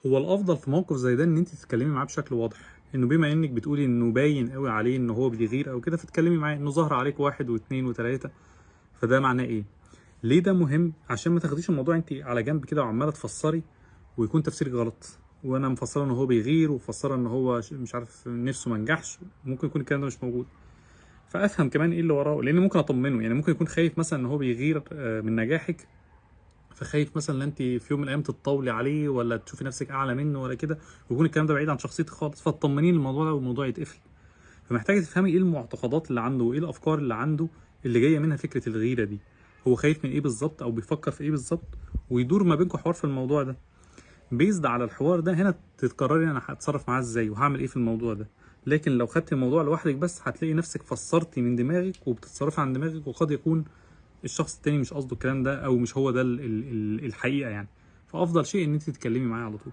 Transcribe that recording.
هو الافضل في موقف زي ده ان انت تتكلمي معاه بشكل واضح، انه بما انك بتقولي انه باين قوي عليه ان هو بيغير او كده، فتكلمي معاه انه ظهر عليك 1 و2 و3، فده معناه ايه؟ ليه ده مهم؟ عشان ما تاخديش الموضوع انت على جنب كده وعماله تفسري ويكون تفسيرك غلط، وانا مفسره ان هو بيغير ومفسره ان هو مش عارف نفسه ما نجحش، ممكن يكون الكلام ده مش موجود. فافهم كمان ايه اللي وراه، لان ممكن اطمنه، يعني ممكن يكون خايف مثلا ان هو بيغير من نجاحك، فخايف مثلا ان انت في يوم من الايام تتطاولي عليه ولا تشوفي نفسك اعلى منه ولا كده، ويكون الكلام ده بعيد عن شخصيتك خالص، فتطمنيه الموضوع ده والموضوع يتقفل. فمحتاجه تفهمي ايه المعتقدات اللي عنده وايه الافكار اللي عنده اللي جاية منها فكرة الغيرة دي، هو خايف من ايه بالظبط او بيفكر في ايه بالظبط، ويدور ما بينكم حوار في الموضوع ده. بيزد على الحوار ده هنا تتقرري انا هتصرف معاه ازاي وهعمل ايه في الموضوع ده. لكن لو خدتي الموضوع لوحدك بس هتلاقي نفسك فسرتي من دماغك وبتتصرفي عن دماغك، وقد يكون الشخص التاني مش قصده الكلام ده او مش هو ده الحقيقة يعني. فافضل شيء ان انت تتكلمي معاه على طول.